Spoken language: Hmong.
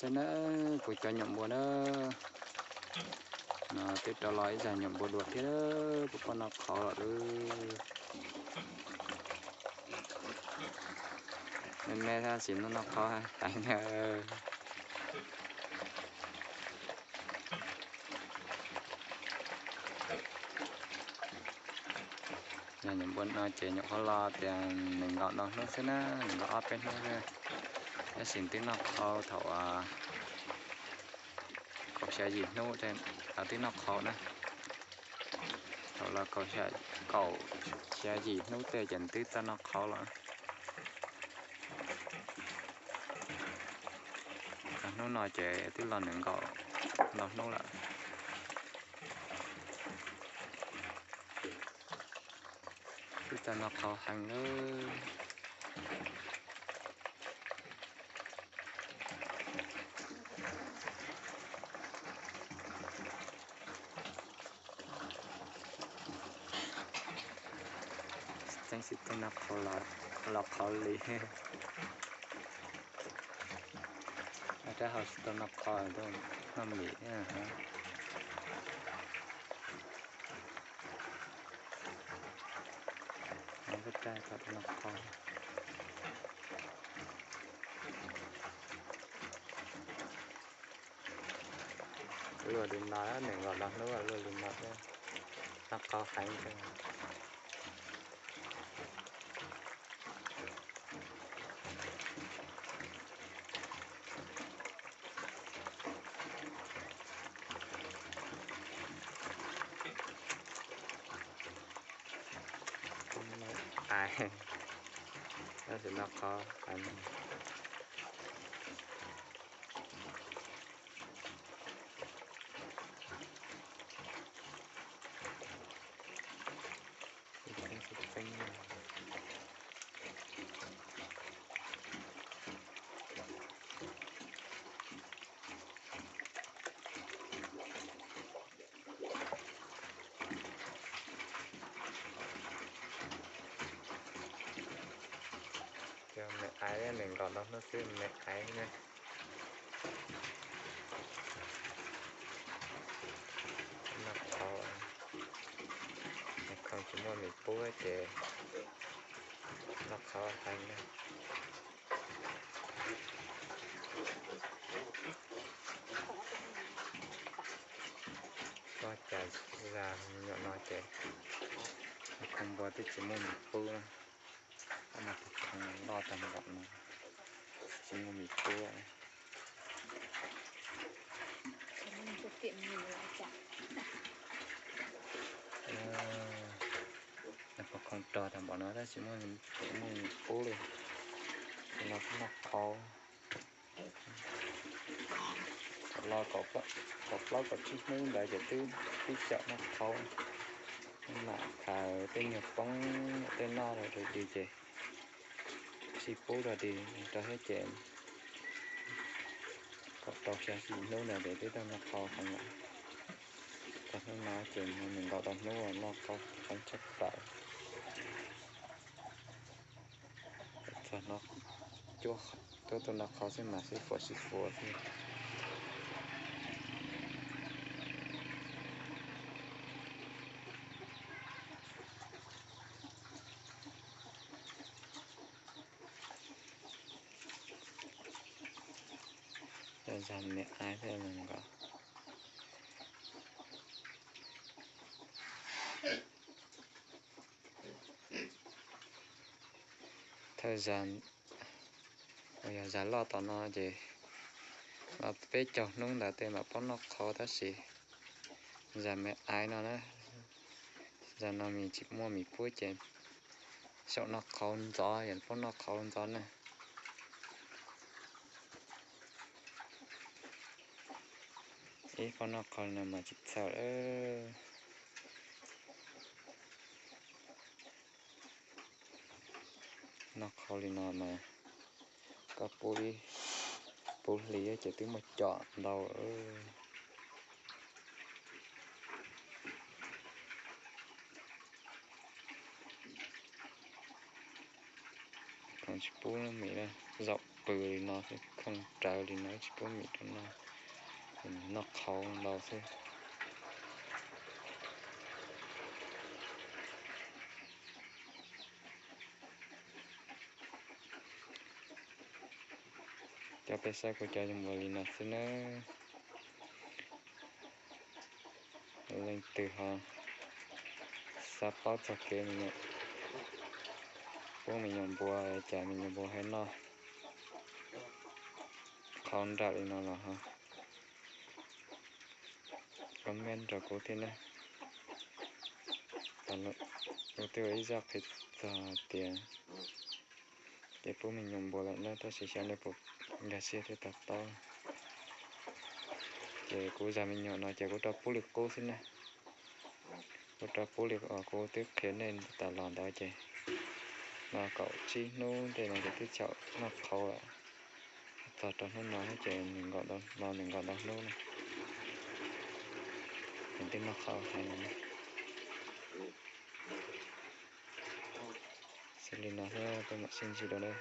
Peb na, kuv cov nyuam npua na, no twb rov los ib zag nyuam npua dua thiab, puas pom noj qhauv lawm lauj. Me me tab sis noj noj qhauv heev na. Yog nyuam npua no ces nyuam qhuav los tias nees nkaum ntau hnub xwb na, nees nkaum ob peb hnub xwb. Tab sis twb noj qhauv thaum kaum xya yim hnub, twb noj qhauv na. Thaum los kaum xya yim hnub tej ces twb txawj noj qhauv lawm. Hnub no ces twb los nees nkaum ntau hnub lawm. Twb txawj noj qhauv heev lawm. Tseeb xwm txawj noj qhauv los qhauv li. Rab hau tsis tau noj qhauv, noj mis. Noj qhauv. Luaj li no, nees nkaum ntau hnub luaj li no, noj qhauv heev. Tab sis noj qhauv heev. Cov me aiv, nees nkaum ntau hnub xwb me aiv na. Noj qhauv, khoom tsis muaj mis pub ces noj qhauv heev na. Ua cas zag me nyuam no ces khoom npua twb tsis muaj mis pub na. Khoom loj tag npaum no tsis muaj mis pub. Khoom rog tag npaum no tab sis tsis muaj mis pub li. Ces no noj qhauv. Los kaum plaub kaum tsib hnub ntawd ces twb xyaum noj qhauv. Mam khaws tej nyuag poob tej noj rau dig ces sib pub rau dig rau thiab ces kaum rau xya yim hnub ntawd ces twb tau noj qhauv heev lawm. Txog hnub no ces nees nkaum ntau hnub noj qhauv heev tshaj plaws. Txog no cuab tuaj noj qhauv xwb mas sib fuav sib fuav xwb. Cov zag me aiv thiab nkaus. Thawj zag uas yog zag loj tom no ces los peb caug hnub ntawd tej mam poob noj qhauv tab sis zag me aiv no na, zag no mis tsis muaj mis pub ces xyaum noj qhauv ntxov, yog poob noj qhauv ntxov na. Ib poob noj qhauv no mas tsis txhaum lawm. Noj qhauv li no mas koj pub ib, pub hli ces twb muaj com ntau. Khoom tsis pub mis na, zaum pw li no xwb, khooj rawv li no tsis pub mim rau noj, noj qhauv ntau xwb. Cov peb saib kuv cov zoo npaum li no xwb nawb. Leej twg ho xav paub txog kev me nyuam, pub me nyuam npua, cas me nyuam npua hais noj qhauv nrawm li no los ho comment rau kuv thiab na. Kuv twb ua ib zaj qhia txog tias kev pub me nyuam npua lawm na, tab sis xyov nej puas nkag siab thiab to taub. Ces kuv zag me nyuam no ces kuv rau pub li qub xwb na. Kuv rau pub li uas kuv twb qhia nej tas los ntawd ces no kaum tsib hnub ntej no ces twb chaum noj qhauv lawm. Txog rau hnub no ces nws nkaum ntau, no nws nkaum ntau hnub na, nws twb noj qhauv hais no. Xws li no xwb, peb mam sib ntsib dua na.